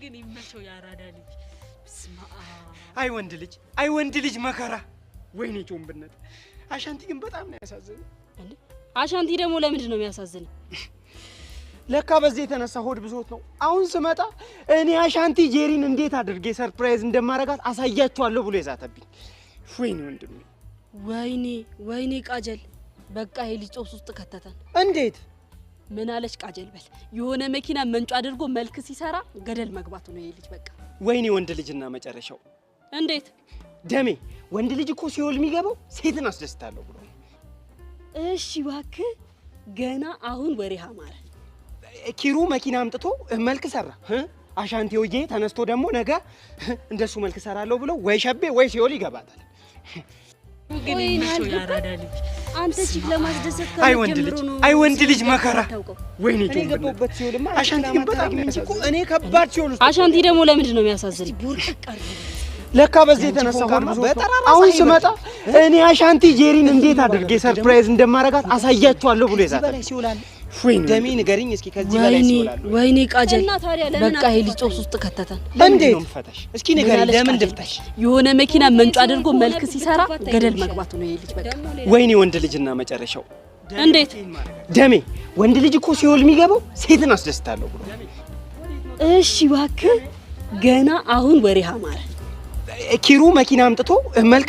ግን ይመቸው ያራዳ ልጅ። በስመ አብ። አይ ወንድ ልጅ፣ አይ ወንድ ልጅ መከራ። ወይኔ ጮምብነት። አሻንቲ ግን በጣም ነው ያሳዘነኝ። እንዴ አሻንቲ ደግሞ ለምንድን ነው የሚያሳዝን? ለካ በዚህ የተነሳ ሆድ ብሶት ነው። አሁን ስመጣ እኔ አሻንቲ ጄሪን እንዴት አድርጌ surprise እንደማረጋት አሳያችኋለሁ ብሎ የዛተብኝ። ወይኔ ወንድሜ። ወይኔ ወይኔ ቃጀል፣ በቃ ይሄ ልጅ ጦስ ውስጥ ከተተን። እንዴት? ምን አለች ቃጀል? በል የሆነ መኪና መንጮ አድርጎ መልክ ሲሰራ ገደል መግባቱ ነው ይሄ ልጅ በቃ። ወይኔ ወንድ ልጅና መጨረሻው። እንዴት? ደሜ ወንድ ልጅ እኮ ሲኦል የሚገባው ሴትን አስደስታለሁ ብሎ ነው። እሺ እባክህ፣ ገና አሁን ወሬ አማረ። ኪሩ መኪና አምጥቶ መልክ ሰራ። አሻንቲ ወዬ ተነስቶ ደግሞ ነገ እንደሱ መልክ ሰራለሁ ብሎ ወይ ሸቤ ወይ ሲኦል ይገባታል። ግን ይመቸው ያራዳ ልጅ። አንተ chick ለማስደሰት አይ ወንድ ልጅ፣ ከመጀመሩ ነው። አይ ወንድ ልጅ መከራ። ወይኔ እኔ የገባሁበት ሲኦልማ አሻንቲ ግን በጣም ነው እንጂ እኮ ያሳዘነኝ። እኔ ከባድ ሲኦል ውስጥ አሻንቲ ደግሞ ለምንድን ነው የሚያሳዝን? ለካ በዚህ የተነሳ ሆድ ብሶት ነው። በጠራራ አሁን ፀሐይ ስመጣ እኔ አሻንቲ ጄሪን እንዴት አድርጌ surprise እንደማረጋት አሳያችኋለሁ ብሎ ከዚህ የዛተብኝ። በላይ ሲኦል አለ? ወይኔ ደሜ ንገሪኝ እስኪ ከዚህ በላይ ወይኔ ሲኦል አለ? ወይኔ ቃጀል፣ እና ታዲያ ለምን በቃ ይሄ ልጅ ጦስ ውስጥ ከተተን። እንዴት? ነው የምፈታሽ? እስኪ ምን ንገሪኝ አለች ለምን ቃጀል? ድፍታሽ? የሆነ መኪና መንጮ አድርጎ መልክ ሲሰራ ገደል መግባቱ ነው ይሄ ልጅ በቃ። ወይኔ ወንድ ልጅና መጨረሻው። እንዴት? ደሜ ወንድ ልጅ እኮ ሲኦል የሚገባው ሴትን አስደስታለሁ ብሎ ነው። እሺ እባክህ፣ ገና አሁን ወሬ አማረ። ኪሩ መኪና አምጥቶ መልክ